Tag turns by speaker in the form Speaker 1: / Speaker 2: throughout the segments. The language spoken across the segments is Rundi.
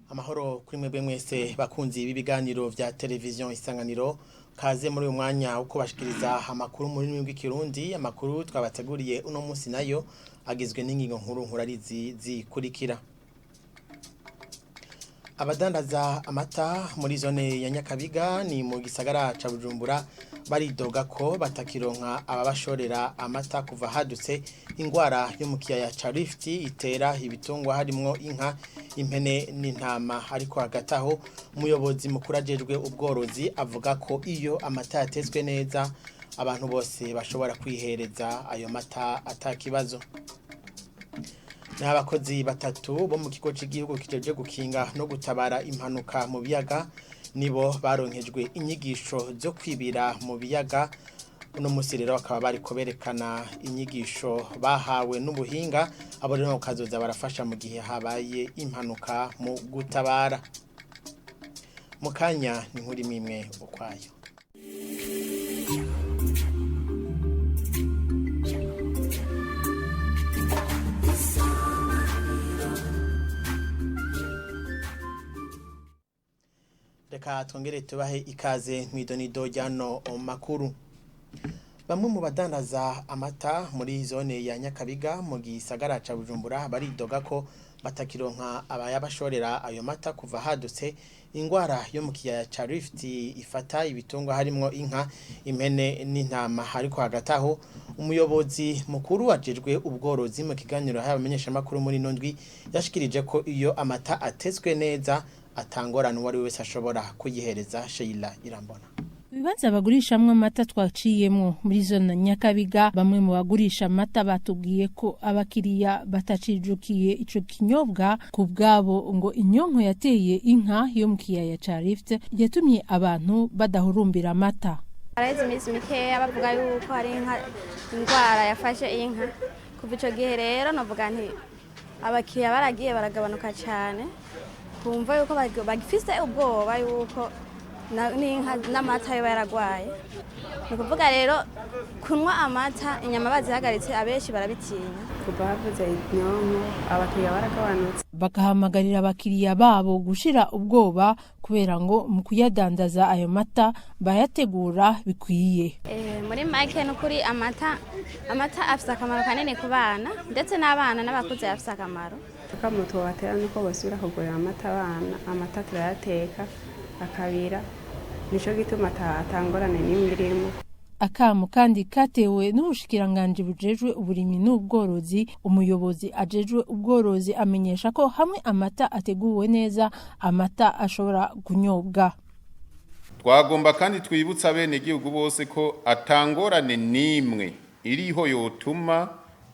Speaker 1: Amahoro kuri mwebwe mwese bakunzi b'ibiganiro vya televiziyo Isanganiro, kaze muri uyu mwanya wo kubashikiriza amakuru mu rurimi rw'ikirundi. Amakuru twabateguriye uno munsi nayo agizwe n'ingingo nkuru nkurarizi zikurikira: Abadandaza amata muri zone ya Nyakabiga ni mu gisagara ca Bujumbura baridoga ko batakironka ababashorera amata kuva hadutse ingwara yo mu kiyaya ca Rift itera ibitungwa harimwo inka, impene n'intama. Ariko hagati aho, umuyobozi mukuru ajejwe ubworozi avuga ko iyo amata yatetswe neza abantu bose bashobora kwihereza ayo mata atakibazo. N'abakozi batatu bo mu kigo cy'igihugu kijeje gukinga no gutabara impanuka mu biyaga nibo baronkejwe inyigisho zo kwibira mu biyaga. Uno munsi rero bakaba bariko berekana inyigisho bahawe n'ubuhinga. Abo rero bakazoza barafasha mu gihe habaye impanuka mu gutabara. Mu kanya ni nkuru imwe imwe ukwayo. Reka twongere tubahe ikaze mw'idonido ryano makuru. Bamwe mu badandaza amata muri zone ya Nyakabiga mu gisagara ca Bujumbura baridoga ko batakironka abayabashorera ayo mata kuva hadutse ingwara yo mu kiyaya ca Rift ifata ibitungwa harimwo inka, impene n'intama. Ariko hagati aho, umuyobozi mukuru ajejwe ubworozi mu kiganiro y'abamenyeshamakuru muri ino ndwi yashikirije ko iyo amata atetswe neza atangorana uwo ari we wese ashobora kuyihereza. Sheila Irambona.
Speaker 2: Ibibanza bagurishamwo amata twaciyemwo muri zone Nyakabiga, bamwe mu bagurisha amata batubwiye ko abakiriya batacijukiye ico kinyobwa. Ku bwabo ngo inyonko yateye inka yo mu kiyaya ca Rift yatumye abantu badahurumbira amata.
Speaker 3: Haraheze iminsi mikeya bavuga yuko hari inka indwara yafashe inka. Kuva ico gihe rero novuga nti abakiriya baragiye baragabanuka cyane, kumva yuko bagifise ubwoba yuko n'inka n'amata yo yaragwaye. Ni ukuvuga rero kunywa amata inyama bazihagaritse, abenshi barabitinya.
Speaker 4: Kuva havuze inyonko abakiriya baragabanutse.
Speaker 2: Bagahamagarira abakiriya babo gushira ubwoba, kubera ngo mu kuyadandaza ayo mata bayategura bikwiye.
Speaker 3: Muri make ni ukuri amata afise akamaro kanini ku bana, ndetse n'abana n'abakuze afise akamaro.
Speaker 4: Akamo tubatera nuko bosubira kugurira amata abana. Amata turayateka akabira, nico gituma atangorane n'imwe irimo.
Speaker 2: Akamo kandi katewe n'ubushikiranganji bujejwe uburimyi n'ubworozi. Umuyobozi ajejwe ubworozi amenyesha ko hamwe amata ateguwe neza amata ashobora kunyobwa.
Speaker 5: Twagomba kandi twibutsa abenegihugu bose ko atangorane n'imwe iriho yotuma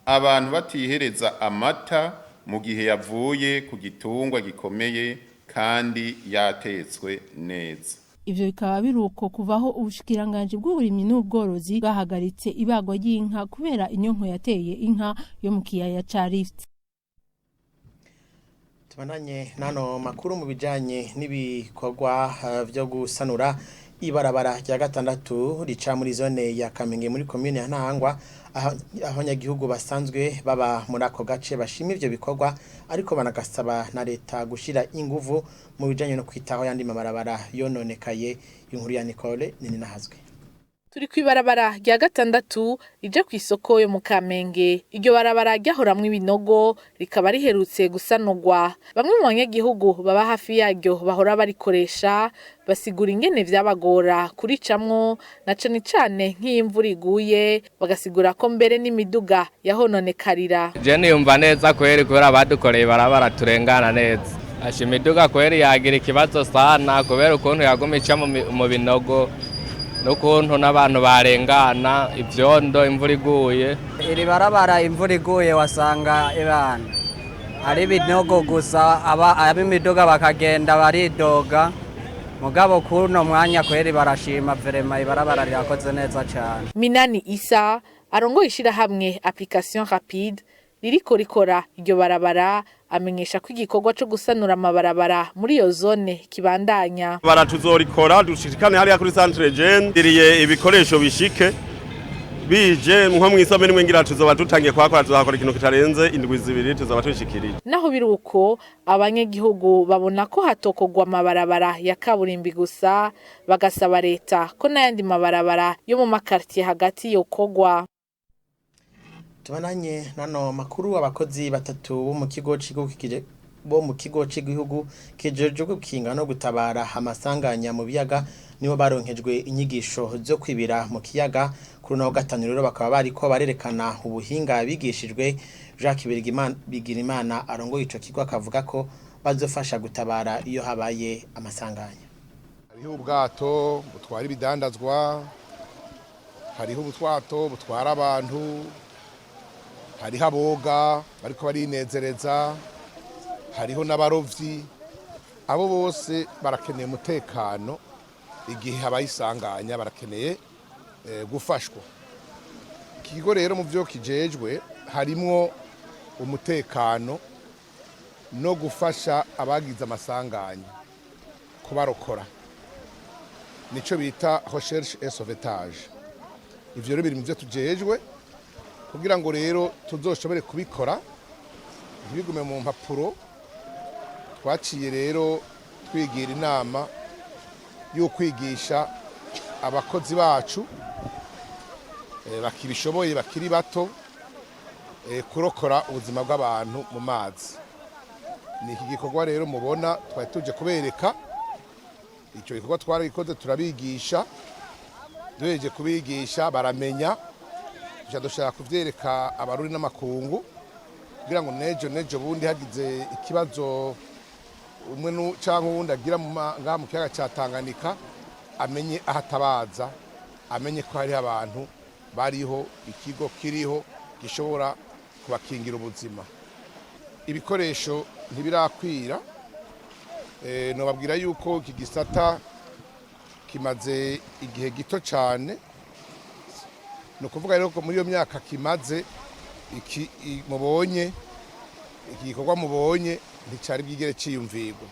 Speaker 5: abantu batihereza amata mu gihe yavuye ku gitungwa gikomeye kandi yatetswe neza.
Speaker 2: Ivyo bikaba biruko kuvaho ubushikiranganji bw'uburimyi n'ubworozi bwahagaritse ibagwa ry'inka kubera inyonko yateye inka yo mu kiyaya ca Rift.
Speaker 1: Tubananye nano makuru mu bijanye n'ibikorwa vyo gusanura ibarabara rya gatandatu rica muri zone ya Kamenge muri commune ya Ntahangwa, aho abanyagihugu basanzwe baba muri ako gace bashima ivyo bikorwa, ariko banagasaba na leta gushira inguvu mu bijanye no kwitaho yandi mabarabara yononekaye. Inkuru ya Nicole Nininahazwe.
Speaker 6: Turi kw'ibarabara rya gatandatu rija kw'isoko yo mu Kamenge. Iryo barabara ryahoramwo ibinogo rikaba riherutse gusanurwa. Bamwe mu banyagihugu baba hafi yaryo bahora barikoresha basigura ingene vyabagora kuricamwo, na cane cane nk'iyo imvura iguye, bagasigura ko mbere n'imiduga yahononekarira.
Speaker 7: Je niyumva neza kweri, kubera badukoreye ibarabara turengana neza. Asha, imiduga kweri yagira ikibazo sana, kubera ukuntu yaguma ica mu binogo n'ukuntu n'abantu barengana ivyondo imvura iguye.
Speaker 8: Iri barabara imvura iguye wasanga ibana ari ibinogo gusa, ab'imiduga bakagenda baridoga. Mugabo kuno mwanya kweri barashima, vraiment ibarabara rirakoze neza cane.
Speaker 6: Minani Isa arongoye ishirahamwe Application Rapide ririko rikora iryo barabara amenyesha ko igikorwa co gusanura amabarabara muri iyo zone kibandanya.
Speaker 9: Bara tuzorikora dushikane hariya kuri centre jeune diriye ibikoresho bishike. Bije nko mw'isomero imwe ngira tuzoba dutangiye kuhakora, tuzakora ikintu kitarenze indwi 2 tuzoba tubishikirije.
Speaker 6: Naho biri uko, abanyagihugu babona ko hatokogwa amabarabara ya kaburimbi gusa, bagasaba leta ko n'ayandi mabarabara yo mu makartier hagati yokogwa.
Speaker 1: Tubananye nano makuru. Abakozi batatu bo mu kigo c'igihugu kijejwe gukinga no gutabara amasanganya mu biyaga nibo baronkejwe inyigisho zo kwibira mu kiyaga kuri no gatanu. Rero bakaba bariko barerekana ubuhinga bigishijwe. Jacques Bigirimana arongoye ico kigo akavuga ko bazofasha gutabara iyo habaye amasanganya.
Speaker 10: Hariho ubwato butwara ibidandazwa, hariho ubutwato butwara abantu, hariho aboga bariko barinezereza, hariho n'abarovyi. Abo bose barakeneye umutekano igihe habaye isanganya, barakeneye gufashwa. Iki kigo rero mu byo kijejwe harimwo umutekano no gufasha abagize amasanganya, kubarokora, nico bita recherche et sauvetage. Ivyo rero biri mu byo tujejwe kugira ngo rero tuzoshobore kubikora ntibigume mu mpapuro. Twaciye rero twigira inama yo kwigisha abakozi bacu bakibishoboye, bakiri bato, kurokora ubuzima bw'abantu mu mazi. Ni iki gikorwa rero mubona twari tuje kubereka. Icyo gikorwa twarabikoze, turabigisha. Duhereje kubigisha baramenya, tuca dushaka kuvyereka Abarundi n'amakungu kugira ngo nejo nejo bundi hagize ikibazo umwe canke uwundi agira ngaha mu kiyaga ca Tanganyika, amenye aho atabaza, amenye ko hariho abantu bariho, ikigo kiriho gishobora kubakingira ubuzima. Ibikoresho ntibirakwira. Nobabwira yuko iki gisata kimaze igihe gito cyane. Ni ukuvuga rero ko muri iyo myaka kimaze, iki mubonye, iki gikorwa mubonye nticari bwigere ciyumvirwa.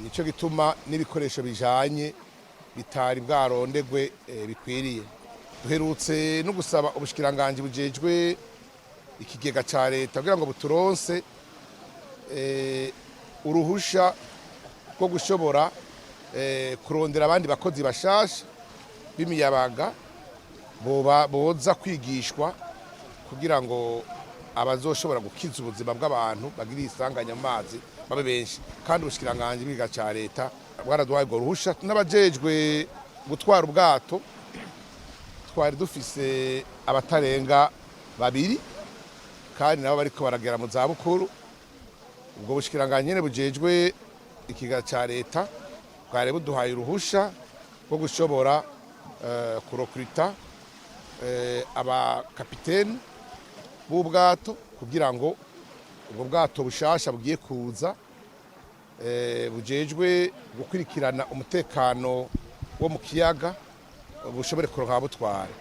Speaker 10: Nico gituma n'ibikoresho bijanye bitari bwarondegwe bikwiriye. Duherutse no gusaba ubushikiranganji bujejwe ikigega ca leta kugira ngo buturonse uruhusha rwo gushobora kurondera abandi bakozi bashasha b'imiyabaga boza kwigishwa kugira ngo abazoshobora gukiza ubuzima bw'abantu bagira isanganya mu mazi babe benshi. Kandi ubushikiranganji bw'ikiga ca leta bwaraduhaye urwo ruhusha. N'abajejwe gutwara ubwato twari dufise abatarenga babiri, kandi nabo bariko baragera mu zabukuru. Ubwo bushikiranganji nyene bujejwe ikiga ca leta bwari buduhaye uruhusha rwo gushobora kurokurita abakapiteni b'ubwato kugira ngo ubwo bwato bushasha bugiye kuza bujejwe gukurikirana umutekano wo mu kiyaga bushobore kuronka ababutwara.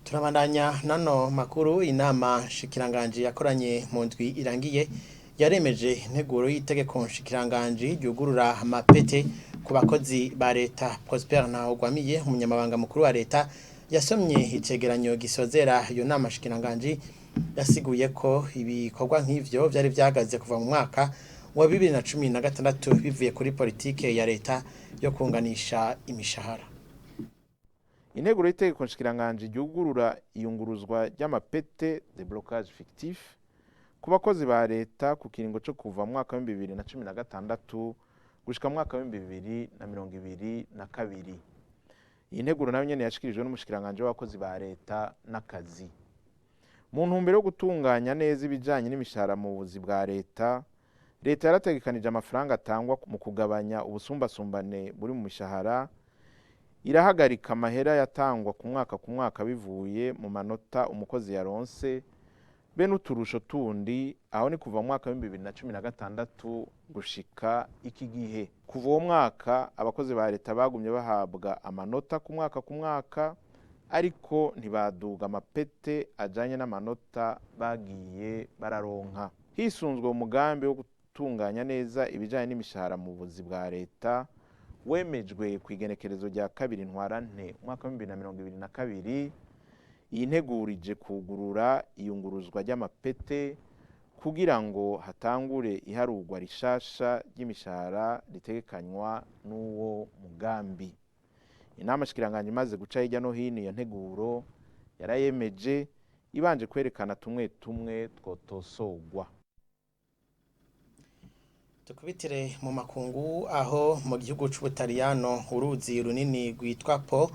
Speaker 1: Turabandanya nano makuru. Inama nshikiranganji yakoranye mu ndwi irangiye yaremeje integuro y'itegeko nshikiranganji ryugurura amapete ku bakozi ba leta. Prosper Ntahogwamiye, umunyamabanga mukuru wa leta, yasomye icegeranyo gisozera iyo nama nshikiranganji. Yasiguye ko ibikorwa nk'ivyo vyari vyahagaze kuva mu mwaka wa 2016 bivuye kuri politike ya leta yo kunganisha imishahara.
Speaker 11: Integuro y'itegeko nshikiranganji ryugurura iyunguruzwa ry'amapete, déblocage fictif, ku bakozi ba leta ku kiringo co kuva mu mwaka wa 2016 gushika mu mwaka wa 2022. Iyi nteguro nayo nyene yashikirijwe n'umushikiranganji w'abakozi ba leta n'akazi. Mu ntumbero yo gutunganya neza ibijanye n'imishahara mu buzi bwa leta, leta yarategekanije amafaranga atangwa mu kugabanya ubusumbasumbane buri mu mishahara, irahagarika amahera yatangwa ku mwaka ku mwaka bivuye mu manota umukozi yaronse be n'uturusho tundi. Aho ni kuva mu mwaka wa 2016 gushika iki gihe. Kuva uwo mwaka abakozi ba leta bagumye bahabwa amanota ku mwaka ku mwaka, ariko ntibaduga amapete ajanye n'amanota bagiye bararonka. Hisunzwe umugambi wo gutunganya neza ibijanye n'imishahara mu buzi bwa leta. Wemejwe ku igenekerezo rya 2 Ntwarante umwaka wa 2022. Iyi nteguro ije kugurura iyunguruzwa ry'amapete kugira ngo hatangure iharurwa rishasha ry'imishahara ritegekanywa n'uwo mugambi. Inama shikiranganje imaze guca hirya no hino iyo nteguro, yarayemeje ibanje kwerekana tumwe tumwe twotosogwa.
Speaker 1: Tukubitire mu makungu, aho mu gihugu c'Ubutaliyano uruzi runini rwitwa Po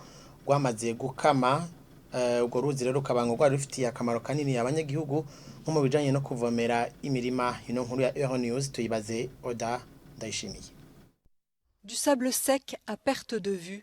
Speaker 1: rwamaze gukama. Urwo ruzi rero rukaba ngo rwari rufitiye akamaro kanini abanyagihugu nko mu bijanye no kuvomera imirima. Ino nkuru ya Euronews tuyibaze Oda Ndayishimiye.
Speaker 12: Du sable sec à perte de vue.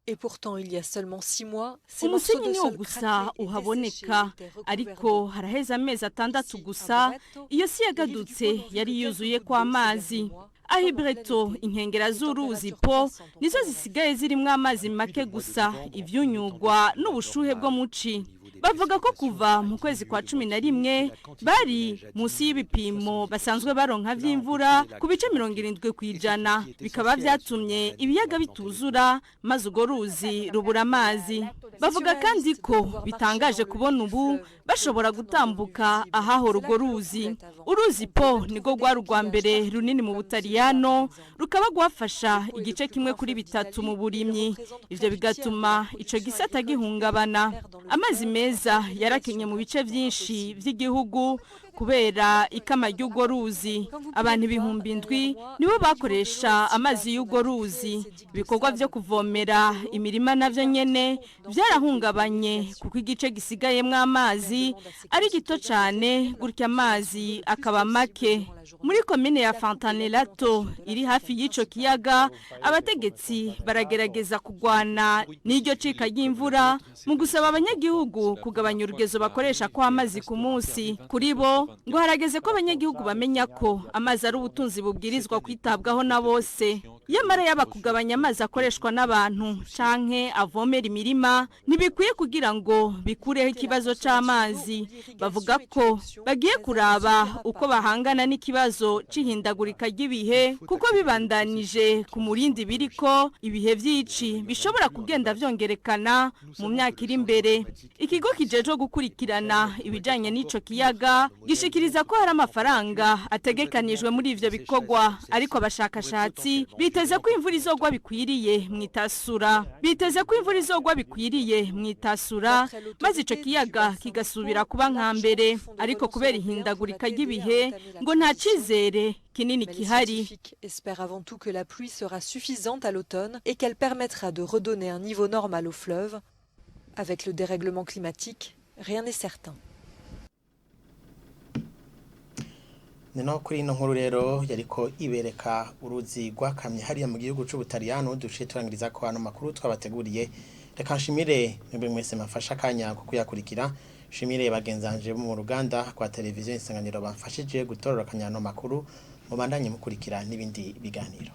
Speaker 12: Et pourtant, il y a seulement 6 mois, ces morceaux
Speaker 13: Umusenyi
Speaker 12: de
Speaker 13: niwo
Speaker 12: sol
Speaker 13: gusa uhaboneka, ariko haraheze amezi 6 gusa iyo si yagadutse yari yuzuye kw'amazi. Aho Ibreto, inkengera z'uruzi Po nizo zisigaye zirimwo amazi make gusa, ivyunyugwa n'ubushuhe bwo muci. Bavuga ko kuva mu kwezi kwa 11 bari munsi y'ibipimo basanzwe baronka vy'imvura ku bice 70%, bikaba vyatumye ibiyaga bituzura maze urwo ruzi rubura amazi. Bavuga kandi ko bitangaje kubona ubu bashobora gutambuka ahahora urwo ruzi. Uruzi Po nirwo rwari urwa mbere runini mu Butaliyano, rukaba rwafasha igice kimwe kuri bitatu mu burimyi, ivyo bigatuma ico gisata gihungabana. Amazi meza yarakenye mu bice vyinshi vy'igihugu kubera ikama ry'urwo ruzi. Abantu 7,000 nibo bakoresha amazi y'urwo ruzi. Ibikorwa vyo kuvomera imirima navyo nyene vyarahungabanye, kuko igice gisigayemwo amazi ari gito cane, gutya amazi akaba make. Muri komine ya Fontanellato iri hafi y'ico kiyaga, abategetsi baragerageza kugwana n'iryo cika ry'imvura mu gusaba abanyagihugu kugabanya urugezo bakoresha kw'amazi ku munsi. Kuri bo ngo harageze ko abanyagihugu bamenya ko amazi ari ubutunzi bubwirizwa kwitabwaho na bose. Yamara yaba kugabanya amazi akoreshwa n'abantu canke avomera imirima ntibikwiye kugira ngo bikureho ikibazo c'amazi. Bavuga ko bagiye kuraba uko bahangana n'ikibazo c'ihindagurika ry'ibihe, kuko bibandanije ku murindi biriko, ibihe vy'ici bishobora kugenda vyongerekana mu myaka iri imbere. Ikigo kijejwe gukurikirana ibijanye n'ico kiyaga gishikiriza ko hari amafaranga ategekanijwe muri ivyo bikorwa, ariko abashakashatsi biteze ko imvura izogwa bikwiriye mwitasura, biteze ko imvura izogwa bikwiriye mwitasura, maze ico kiyaga kigasubira kuba nka mbere. Ariko kubera ihindagurika ry'ibihe ngo nta cizere kinini
Speaker 12: Mais les
Speaker 13: kihari.
Speaker 12: Scientifiques espèrent avant tout que la pluie sera suffisante à l'automne et qu'elle permettra de redonner un niveau normal au fleuve. Avec le dérèglement climatique, rien n'est certain.
Speaker 1: Ni no kuri ino nkuru rero yariko ibereka uruzi rwakamye hariya mu gihugu c'Ubutaliyano duciye turangiriza ko ano makuru twabateguriye. Reka nshimire mwebwe mwese mafasha akanya ko kuyakurikira, nshimire bagenzanje bo mu ruganda rwa televiziyo Isanganiro bamfashije gutororokanya ano makuru. Mubandanye mukurikira n'ibindi biganiro.